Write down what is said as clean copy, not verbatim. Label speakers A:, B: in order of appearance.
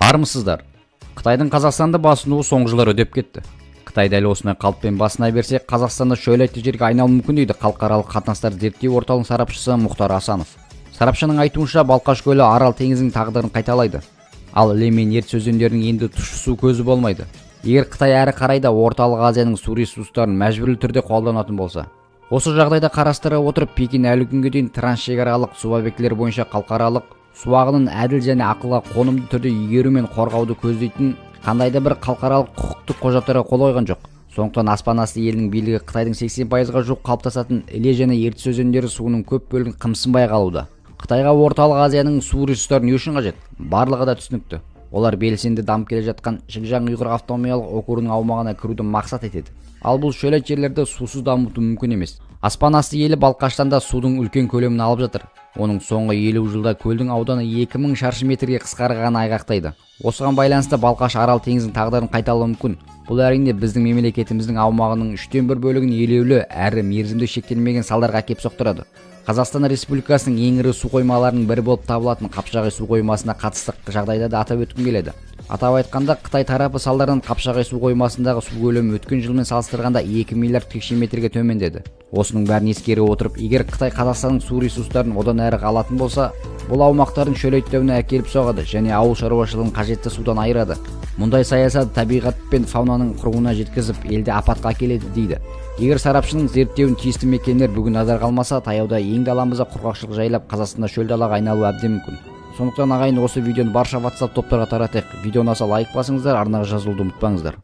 A: Армысыздар! Қытайдың Қазақстанды басынуы соңғы жылдары үдеп кетті. Қытай дәл осындай қалыппен басына берсе, Қазақстанда шөлейтті жерге айналуы мүмкін, дейді Халықаралық қатынастар зерттеу орталығының сарапшысы Мұхтар Асанов. Сарапшының айтуынша, Балқаш көлі Арал теңізінің тағдырын қайталайды. Ал Іле мен Ертіс өзендерінің енді тұщы су көзі болмайды. Егер Қытай әрі қарай да Орталық Азияның су ресурстарын мәжбүрлі түрде қолданатын болса. Осы жағдайда қарастыра отырып, Пекин әлі күнге дейін трансшекаралық су объектілері бойынша халықаралық су ағынын әділ және ақылға қонымды түрде игеру мен қорғауды көздейтін қандай да бір халықаралық құқықтық құжаттарға қол қойған жоқ. Сондықтан аспан асты елінің билігі Қытайдың 80%-ға жуық қалыптасатын Іле және Ертіс өзендері суының көп бөлігін қымсынбай қалуда. Қытайға Орталық Азияның су ресурстары не үшін қажет? Барлығы да түсінікті. Олар белсенді дамып келе жатқан Шыңжаң Ұйғыр автономиялық округінің аумағына кіруді мақсат етеді. Ал бұл шөлейт жерлерді сусыз дамыту мүмкін емес. Аспан асты елі Балқаштан да судың үлкен көлемін алып жатыр. Оның соңғы 50 жылда көлдің ауданы 2000 шаршы метрге қысқарғанын айғақтайды. Осыған байланысты Балқаш Арал теңізінің тағдырын қайталауы мүмкін. Бұл, әрине, біздің мемлекетіміздің аумағының 1/3 бөлігін елеулі әрі мерзімді шектелмеген салдарға әкеп соқтырады. Қазақстан Республикасының ең ірі су қоймаларының бірі болып табылатын Қапшағай су қоймасына қатысты жағдайда да атап өткім келеді. Атап айтқанда, Қытай тарапы салдарынан Қапшағай су қоймасындағы су көлемі өткен жылмен салыстырғанда 2 миллиард текше метрге төмендеді. Осының бәрін ескере отырып, егер Қытай Қазақстанның су ресурстарын одан әрі алатын болса, бұл аумақтардың шөлейттеуіне әкеліп соғады және ауыл шаруашылығын қажетті судан айырады. Мұндай саясат табиғат пен фаунаның құруына жеткізіп, елді апатқа әкеледі, дейді. Егер сарапшының зерттеуін тиісті мекемелер бүгін назарға алмаса, таяуда ең даламызда құрғақшылық жайлап, Қазақстанда шөл далаға айналуы әбден мүмкін. Сондықтан, ағайын, осы видеоны барша WhatsApp топтарға таратайық. Видео ұнаса, лайк басыңыздар, арнаға жазылуды ұмытпаңыздар.